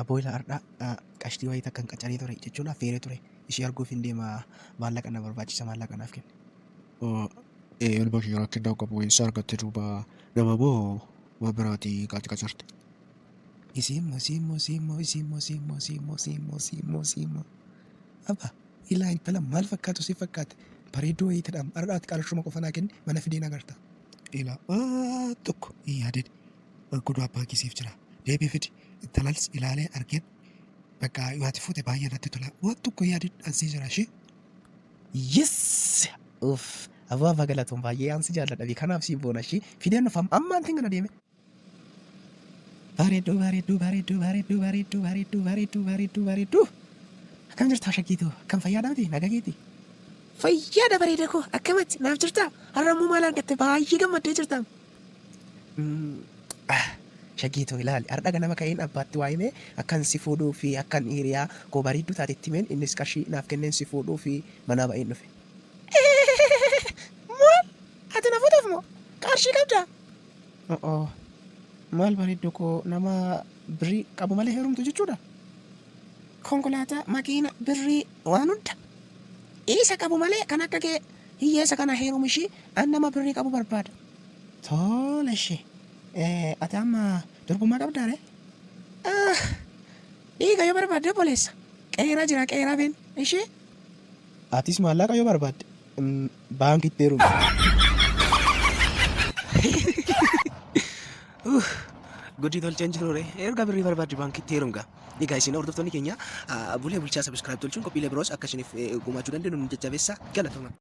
Aboo ila ardha qashtii wayii takkan qacaree ture jechuun affeeree ture. Ishee arguuf hin deema maallaqa na barbaachisa maallaqa naaf kenni. Ilma kiyya rakkinna hin qabu eessa argatte duuba nama moo waan biraati qacarte? Isiimmoo isiimmoo isiimmoo isiimmoo isiimmoo isiimmoo isiimmoo isiimmoo isiimmoo. Abba ilaa intala maal fakkaatu si fakkaate bareedduu wayii tadhaam ardhaati qarshuma qofa naa kenni mana fideen agarta. Ilaa waa tokko hin yaadin godoo abbaa kee siif jira deebii fidi intalals ilaalee argeen bakka yoo ati fuute baay'ee natti tola waan tokko hin yaadin an sii jira ishee. Yes! Uff aboo abbaa galatoom baay'ee an si jaalladha bi kanaaf sii boona ishii fideen dhufam ammaan tin kana deeme. Bareedduu bareedduu bareedduu bareedduu bareedduu bareedduu bareedduu bareedduu bareedduu. Akkam jirtaa shaggiituu? Akkam fayyaadha miti? Nagaa keeti? Fayyaadha bareeda koo akkamatti naaf jirtaa? Har'a immoo maal argatte baay'ee gammaddee jirta. Shaggiituu ilaali har'a ganama ka'een abbaatti waa himee akkan si fuudhuu fi akkan hiriyaa koo bareedduu taate itti himeen innis qarshii naaf kenneen si fuudhuu fi manaa ba'een dhufe. Maal? Ati na fuutuuf moo? Qarshii qabdaa? O'oo maal bareeddu koo nama birrii qabu malee heerumtu jechuudha? Konkolaataa, makiina, birrii waan hunda isa qabu malee kan akka kee hiyyeessa kana heerumu ishii an nama birrii qabu barbaada. Tole ishii ati amma durbummaa qabdaa ree? Ah dhiiga yoo barbaadde obboleessa qeeraa jira qeeraa been ishii. Atis maallaqa yoo barbaadde baankitti heerumi. Gudii tolcheen jiru ree. Erga birrii barbaadde baankitti heerumga. Egaa isin hordoftoonni keenya bulee bulchaa subscribe tolchuun qophiilee biroos akka isiniif gumaachuu dandeenyu nu jajjabeessa galatooma.